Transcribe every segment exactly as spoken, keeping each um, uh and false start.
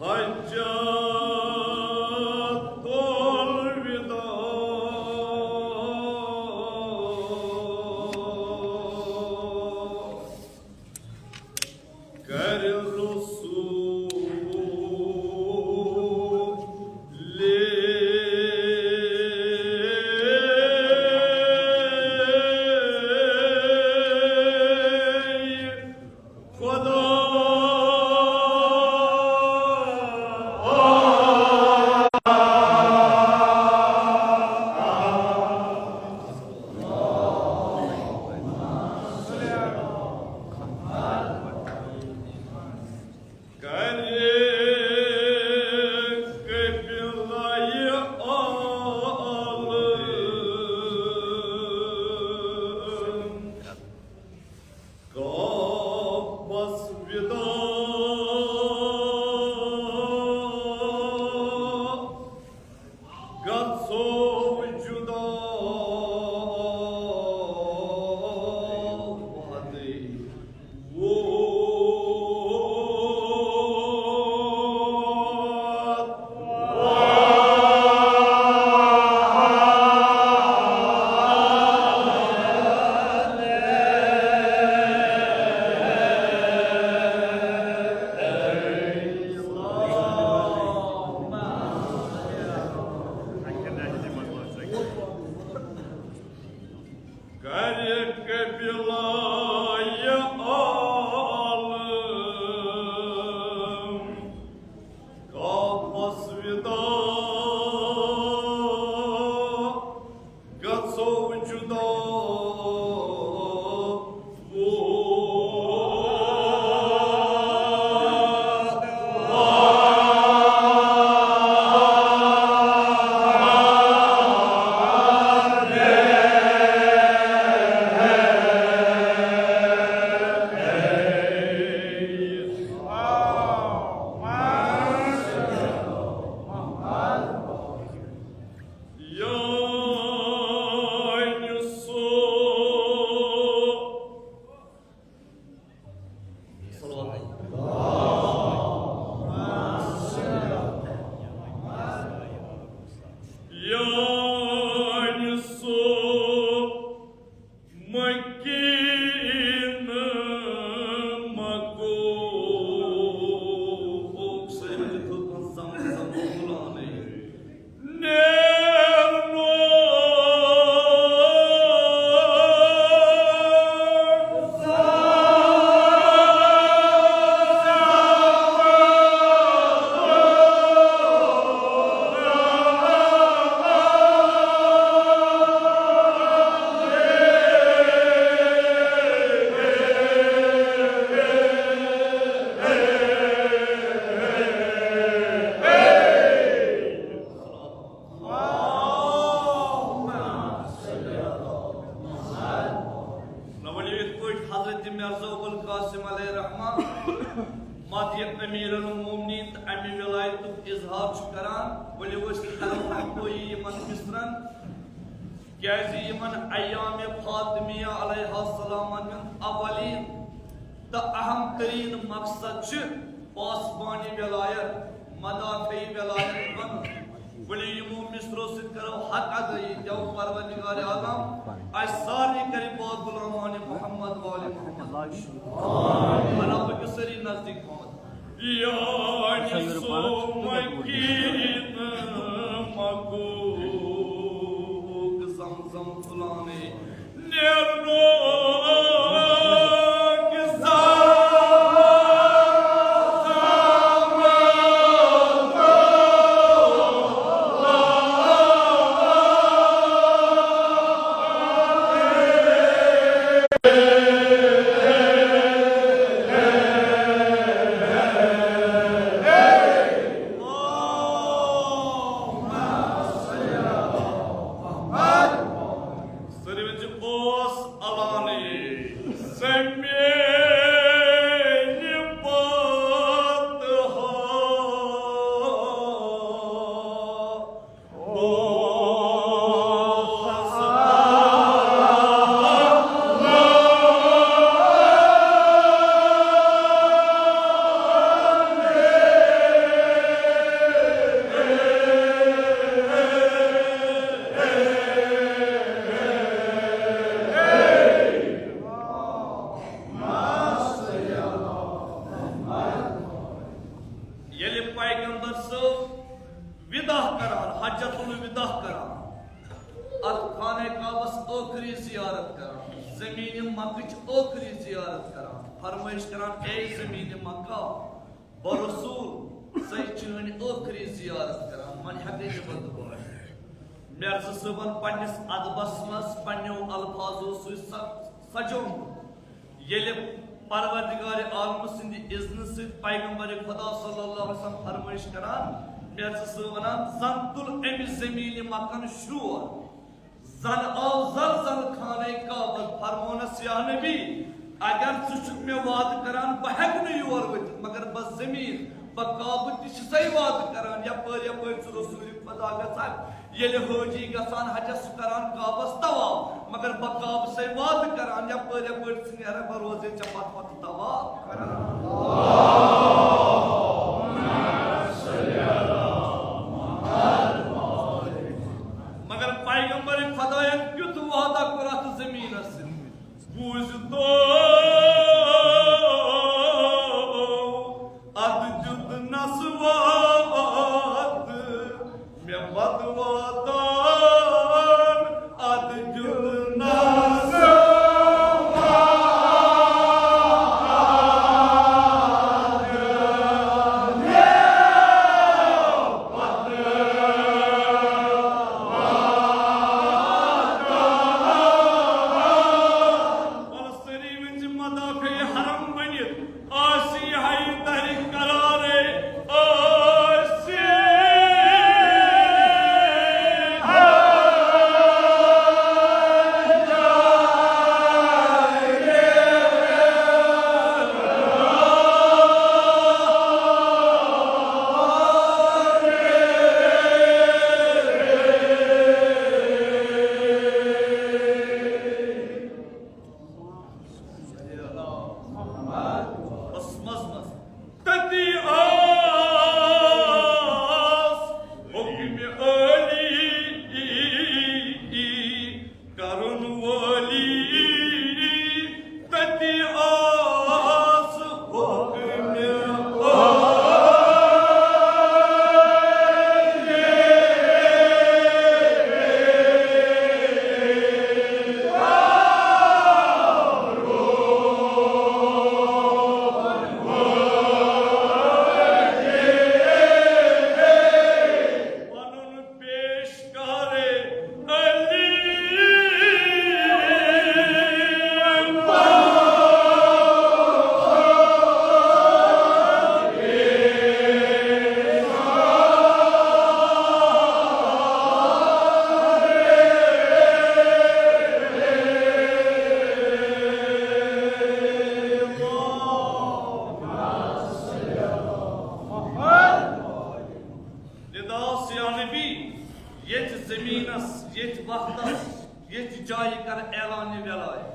حجۃ الوداع۔ کرِ رسول خدا۔ کرِ قبلہ عالم کعبس وداع۔ گژھو جدا وعدے ووت۔ کرِ قبلہ عالم کعبس وداع۔ گژھو جدا ووت۔ یعنی سُہ صلوات۔ یعنی سُہ مکین مکوک سٲری ؤنِو تھوٚد پہن زم زم بُلانے۔ نیرنُک نہ ؤلِو یِتھ پٲٹھۍ حضرت مرزا ابوالقاسم علیہ الرحمہ مدحِ امیر المومنین تہٕ امہِ ولایتُک اظہار چھُ کران، ؤلِو أسۍ کرو ہمگویی یِمن مصرن، کیازِ یِمن ایام فاطمیہ علیہ السلامن ہُنٛد اولین تہٕ اہم ترین مقصد چھُ پاسبانِ ولایت، مدافعِ ولایت بنُن۔ ؤلِو یِمو مصرو سۭتۍ کرو حق ادٲیی، دِیو پروردگار عالم اسہِ سارنٕے کرِ پاک غلامان محمد وآل محمد۔ بناو پٔکِو سٲری نزدیٖک محمد۔ یعنی سُہ مکین مکوک زم زم بُلانے۔ سٲری ؤنِو اوس الانے زمین پتہٕ ہا۔ اوس زمین مکہٕچ ٲخری زیارت کران، فرمٲیش کران، اے زمین مکہ، بہٕ رسول، ژے چٲنۍ ٲخری زیارت کران، وۄنۍ ہٮ۪کَے نہٕ بہٕ دُبارٕ۔ مرزا صٲبن پننِس ادبس منٛز پننیو الفاظو سۭتۍ س-، سجومُت۔ ییٚلہِ پروردگار عالم سٕنٛدِ اذنہٕ سۭتۍ پیغمبر خدا صلی اللہ علیہ وسلم فرمٲیش کران، مرزا صٲب ونان، زن تُل امہِ زمین مکن شور۔ زن آو زلزل خانہ کعبس، فرمونس، یا نبی، اگر ژٕ چھُکھ مےٚ وعدٕ کران، بہٕ ہٮ۪کہٕ نہٕ یور وٲتِتھ، مگر بس زمین، بہٕ کعبہٕ تہِ چھُسے وعدٕ کران، یپٲرۍ یپٲرۍ ژٕ رسول خدا گژھکھ، ییٚلہِ حٲجی گژھان حجس چھُ کران کعبس طواف، مگر بہٕ کعبسے وعدٕ کران، یپٲرۍ یپٲرۍ ژٕ نیرکھ، بہٕ روزے ژےٚ پتہٕ پتہٕ طواف کران۔ مگر پیغمبر خداین کیُتھ وعدہ کوٚر اتھ زمینس سۭتۍ۔ بوٗزتو، اتھ دیُت نس وعدٕ مےٚ پتہٕ وعدٕ۔ اتھ دیُت نس سٲری ؤنۍ زِ مدافع حرم بٔنِتھ آسی حیدر قرارے آسی۔ ٲس منٛز منٛز۔ تتی آس حکمِ عٲلی کرن وٲلی، تتی آس حکمِ عٲلی۔ پنُن پیش کر علی۔ نداس یا نبی، یتھ زمینس، یتھ وقتس، یتھ جایہِ کر اعلان ولایت۔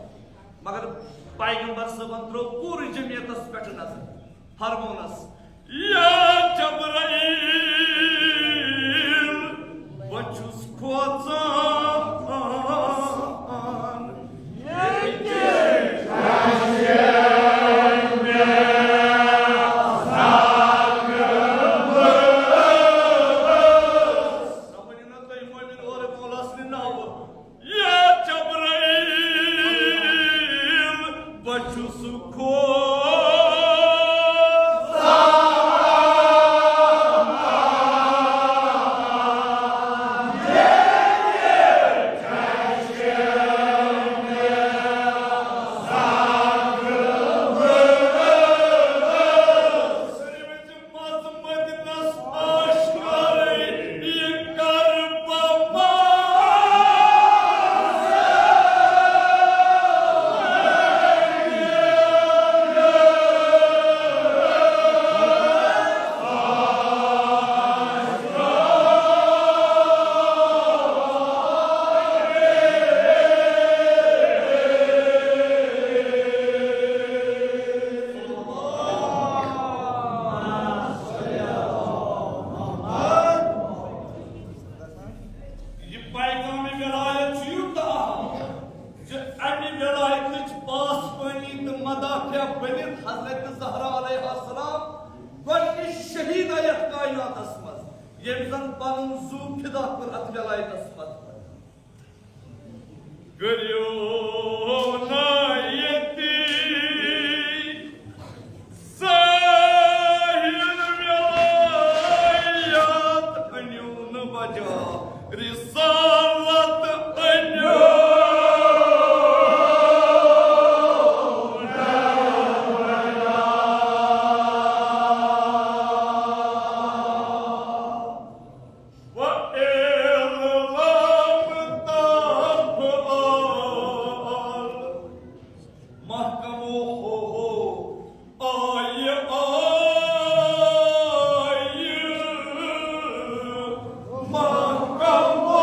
مگر پیغمبر صٲبن ترٲو پوٗرٕ جمعیتس پٮ۪ٹھ نظر، فرمونس، یا جبرائیل، بہٕ چھُس کھوژان۔ یا جبرائیل، بہٕ چھُس کھوژان۔ مَنٛز مدینس آشکارے یہِ کربلا۔ یہِ پیغام ولایت چھُ یوٗتاہ اہم زِ امہِ ولایتٕچ پاسبٲنی تہٕ مدافع بٔنِتھ حضرت زہرا علیہ السلام گۄڈٕنِچ شہیدہ یتھ کائناتس منٛز، ییٚمۍ زن پنُن زُو فدا کوٚر اتھ ولایتس منٛز۔ کٔرِو نہ ییٚتی ظٲہِر وِلایت، أنِو نہٕ بجا رسالت، أنِو محکمو ہو ہو، آیہِ، آیہِ، محکمو۔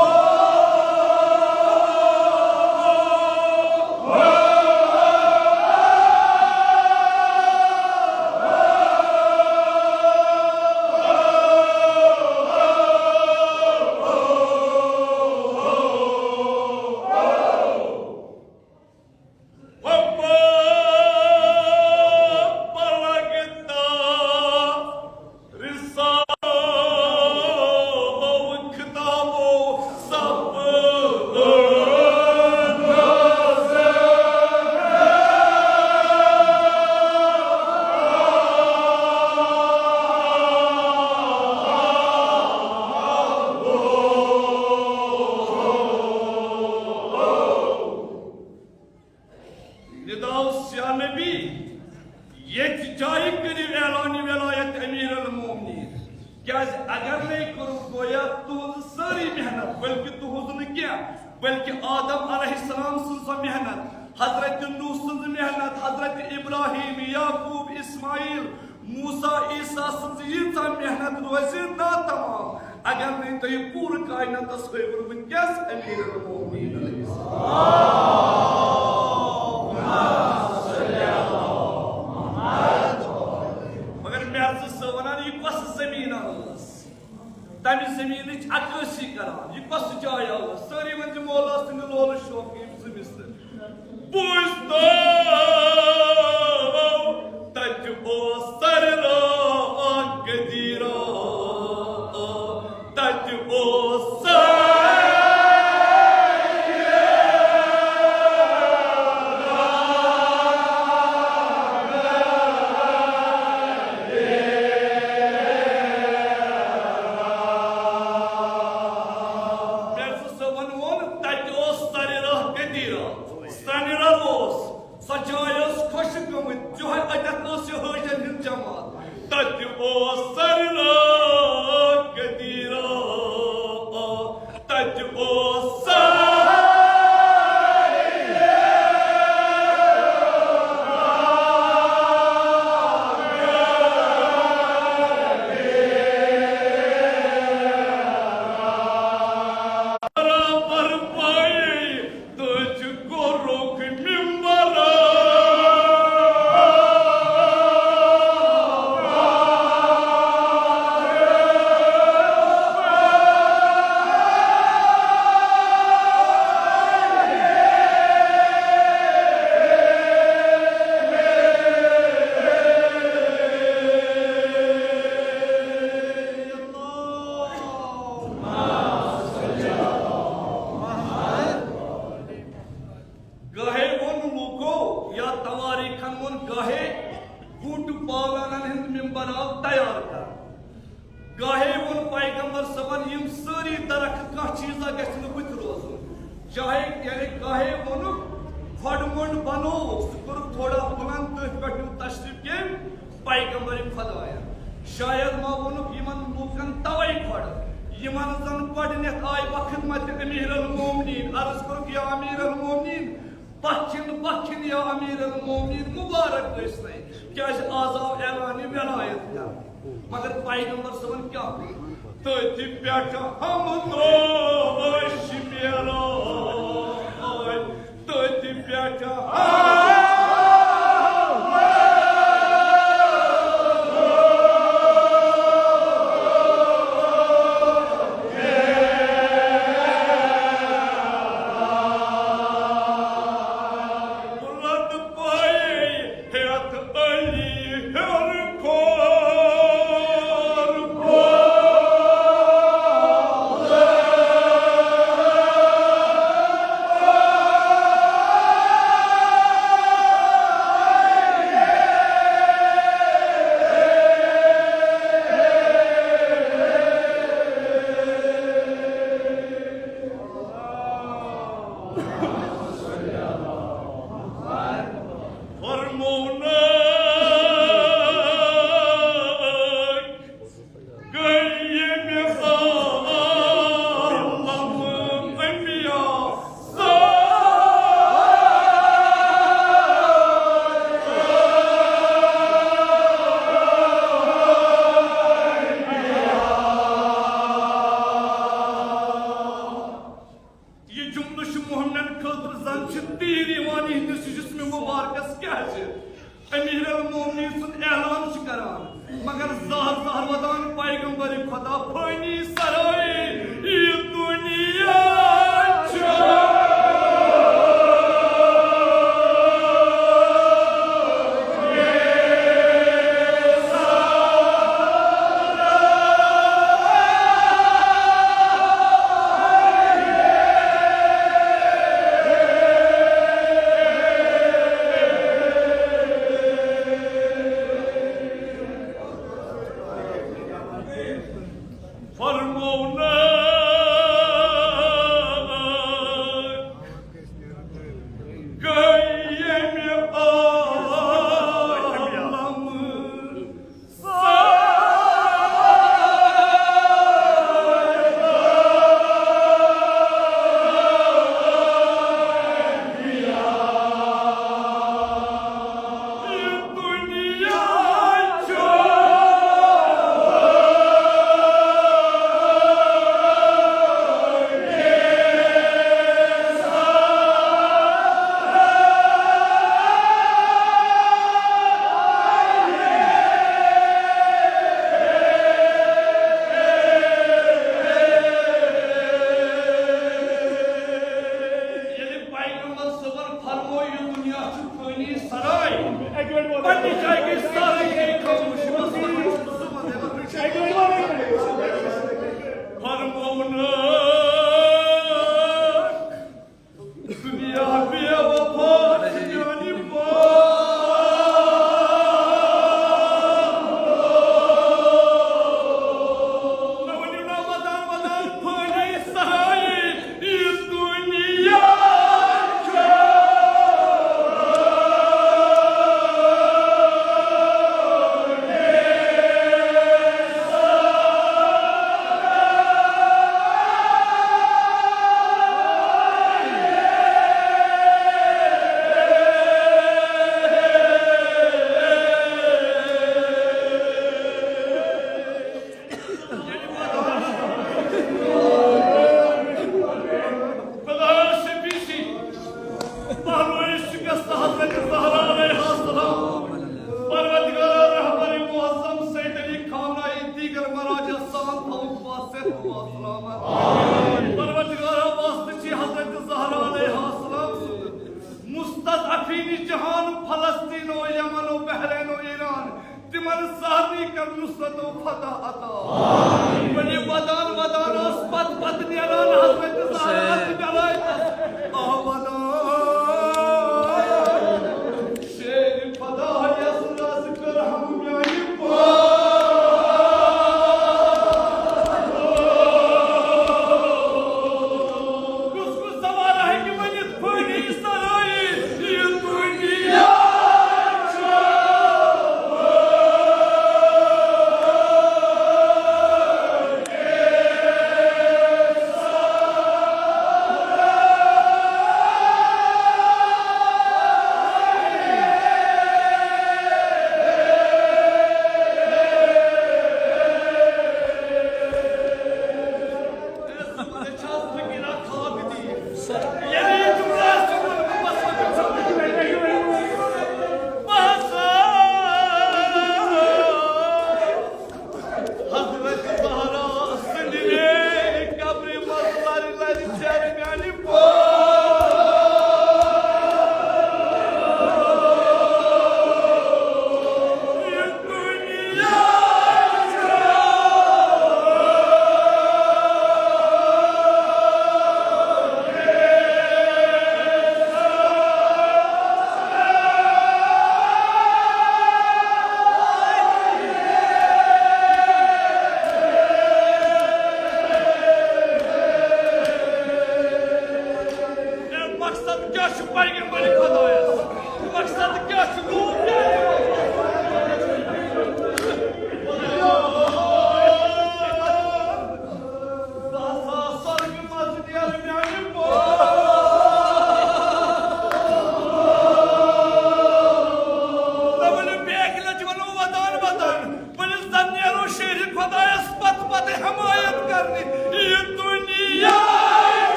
ندا اوس یا نبی، ییٚتہِ جایہِ کٔرِو اعلانِ ولایت امیر المومنین۔ کیازِ اگر نے کوٚرُکھ گویا تُہنٛز سٲرٕے محنت، بلکہِ تُہنٛز نہٕ کینٛہہ، بلکہِ آدم علیہ السلام سٕنٛز سۄ محنت، حضرت نوح سٕنٛز محنت، حضرت ابراہیم، یعقوب، اسماعیل، موسیٰ، عیسیٰ سٕنٛز ییٖژاہ محنت روزِ ناتمام، اگر نہٕ تۄہہِ پوٗرٕ کائناتس ہٲوِو وٕنکیٚس امیر المومنین علیہ السلام۔ مگر مےٚ حظ ٲس سۄ ونان، یہِ کۄس زٔمیٖن ٲس؟ تمہِ زٔمیٖنٕچ عکٲسی کران، یہِ کۄس جاے ٲس؟ سٲری ؤنۍ زِ مولا سٕنٛدِ لولہٕ شوقہٕ یِم زٕ مِصرٕ۔ بوٗزتو، تتہِ اوس سرِ راتھ قدیرہ، تتہِ اوس سرِ راتھ۔ مےٚ زٕ صٲبن ووٚن، تتہِ اوس سرِ راتھ قدیرہ۔ سنیرا اوس، سۄ جاے ٲس خۄشٕک گٔمٕژ، جوہے اَتٮ۪تھ ٲس یہِ حٲجن ہٕنٛز جماعت۔ تَتہِ اوس سرِ راتھ قدیرہ، تَتہِ اوس سرِ برابر پائی۔ تُج کوٚرُکھ مِمبر۔ گاہے ووٚن لوٗکو یا توٲریٖخن ووٚن، گاہے گوٗٹہٕ پالانن ہُنٛد مِمبر آو تیار کرنہٕ۔ گاہے ووٚن پیغمبر صٲبن، یِم سٲری درخت، کانٛہہ چیٖزا گژھِ نہٕ بُتھِ روزُن۔ چاہے، یعنی گاہے ووٚنُکھ، کھۄڈٕ مۄنٛڈ بنووُکھ، سُہ کوٚرُکھ تھوڑا بُلنٛد، تٔتھۍ پٮ۪ٹھ دیُت تشریٖف کٔمۍ؟ پیغمبر خداین۔ شاید ما ووٚنُکھ یِمن لوٗکن توے کھۄڈٕ، یِمن زن گۄڈٕنیتھ آے بخدمت امیر المومنین، عرض کوٚرُکھ، یا امیر المومنین، بخشِن، بخشِن یا امیر المومنین، مبارک گٔژھنَے، کیازِ آز آو اعلانِ ولایت کرنہٕ۔ مگر پیغمبر صٲبن کیٛاہ کوٚر؟ تٔتھۍ پٮ۪ٹھ حمد و شمیر آے، تٔتھۍ پٮ۪ٹھ حمد۔ بُلند پٲے ہیٚتھ علی ہیوٚر کھور۔ مبارکس کیٛاہ چھِ؟ امیر المومنین سُنٛد اعلان چھِ کران، مگر زہر زہر ودان پیغمبر خدا فانی سرائے، یہِ دنیا چھُ۔ فرمونا گٔے ییٚمہِ عالمہٕ ییٚلہِ پیغمبر صٲبن فرموو، یہِ دُنیا چھُ فٲنی سرائے۔ اَکہِ لَٹہِ وَنو۔ پننہِ جایہِ گٔے سٲرٕے گٔے خاموش۔ اَکہِ لَٹہِ وَنو۔ فرموو نہٕ۔ دُنیا بے وفا چھِ میٛانہِ پاک۔ مےٚ ؤنِو نا ودان ودان فٲنی سرائے، یہِ دُنیا چھُ۔ خدایا شفیع چھی، پہلوٲنی شکستہ حضرت زہرا علیہا السلام۔ پروردگارا، رہبر معظم سید علی خامنائی دیگر مراجع سان تھاوُکھ با صحت و با سلامت۔ پروردگارا، واسطہٕ چھی حضرت زہرا علیہا السلام سُنٛد، مستضعفین جہان، فلسطین و یمن و بحرین و ایران، تِمن سارنٕے کر نصرت و فتح عطا۔ وۄنۍ یہِ ودان ودان ٲس پتہٕ پتہٕ نیران حضرت زہرا تہٕ ولایتس۔ آہ ودان، شیر خدایس رز کر ہم میانہِ پاک۔ کُس کُس زمانہٕ ہیٚکہِ ؤنِتھ؟ فٲنی سرائے، یہِ دُنیا چھُ۔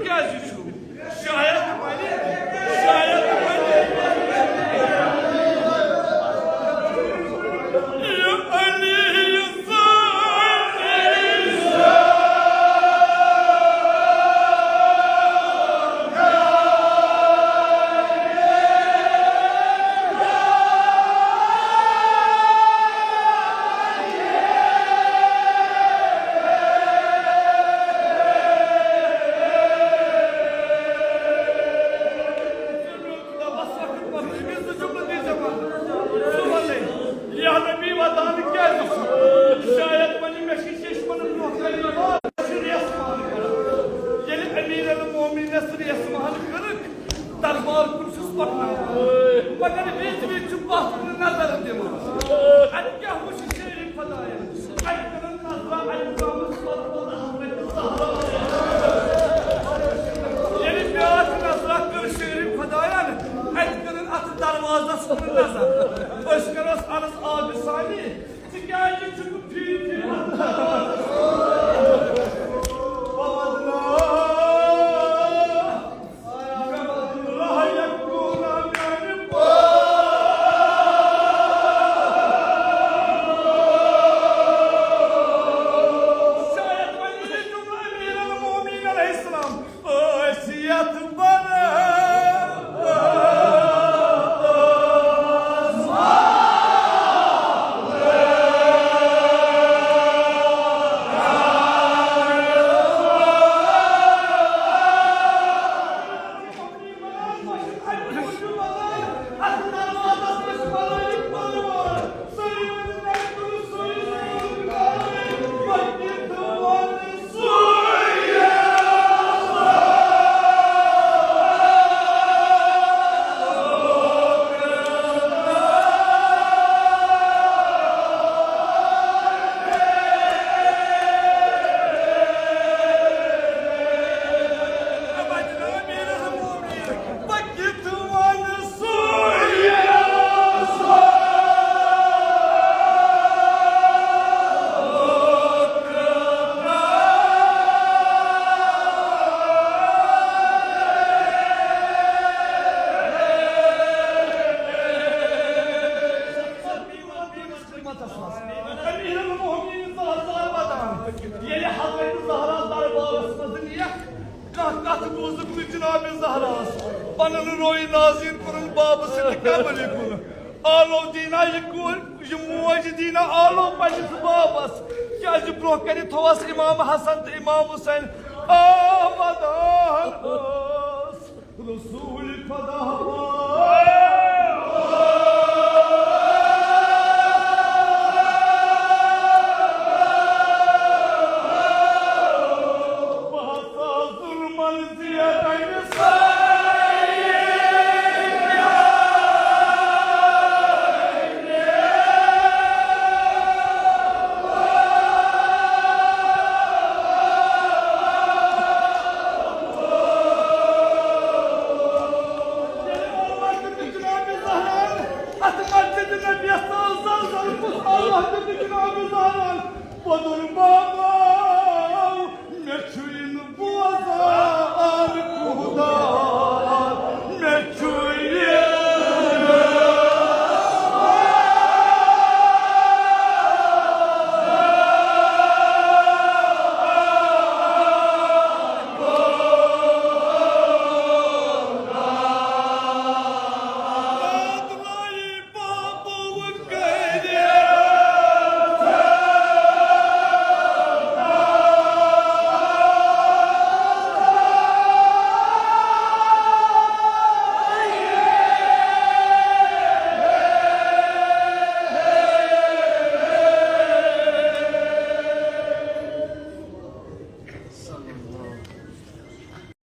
کیٛازِ چھُ؟ شاید وَنہِ، شاید وَنہِ۔ یہِ علی یُس یا نبی، ودان کیٛازِ چھُ؟ شاید وَنہِ مےٚ چھِ چشمَن برٛونٛہہ کَنہِ یِوان، مےٚ چھِ ریس مال کَران۔ ییٚلہِ امیر المومنینس ریس مال کٔرٕکھ، دربار کُن چھُس پَکناوان، مگر وِزِ وِزِ چھُ پَتھ کُن نظر دِوان۔ اَتہِ کیٛاہ وٕچھِ شیرِ خۄدایَن؟ اَتہِ کٔرٕن نظرا اَتہِ درٛامٕژ پَتہٕ پَتہٕ حضرت زہرا۔ ییٚلہِ بیٛاکھ نظرا کٔر شیرِ خۄدایَن، اَتہِ کٔرٕن اَتھ دروازَس کُن نظر۔ أسۍ کَرَس عرض آبِ ثانی، ژٕ کیٛازِ چھُکھ فی فی اَتھ دروازَس کُن؟ وَوَدْنَا ییٚلہِ حضرت زہرا دربارس منٛز نِیَکھ، کانٛہہ کتھ بوٗزٕکھ نہٕ جناب زہراہس۔ پنُن روی نازنین کوٚرُن بابہٕ سٕنٛدِ قبرِ کُن۔ آلو دینا یہِ کورِ، یہِ موج دینا آلو پننِس بابس۔ کیازِ برونٛہہ کنہِ تھوس امام حسن تہٕ امام حسین۔ آمدان ٲس رسول خدا۔ بہٕ ہسا ظلمن زیٹھ أمِس۔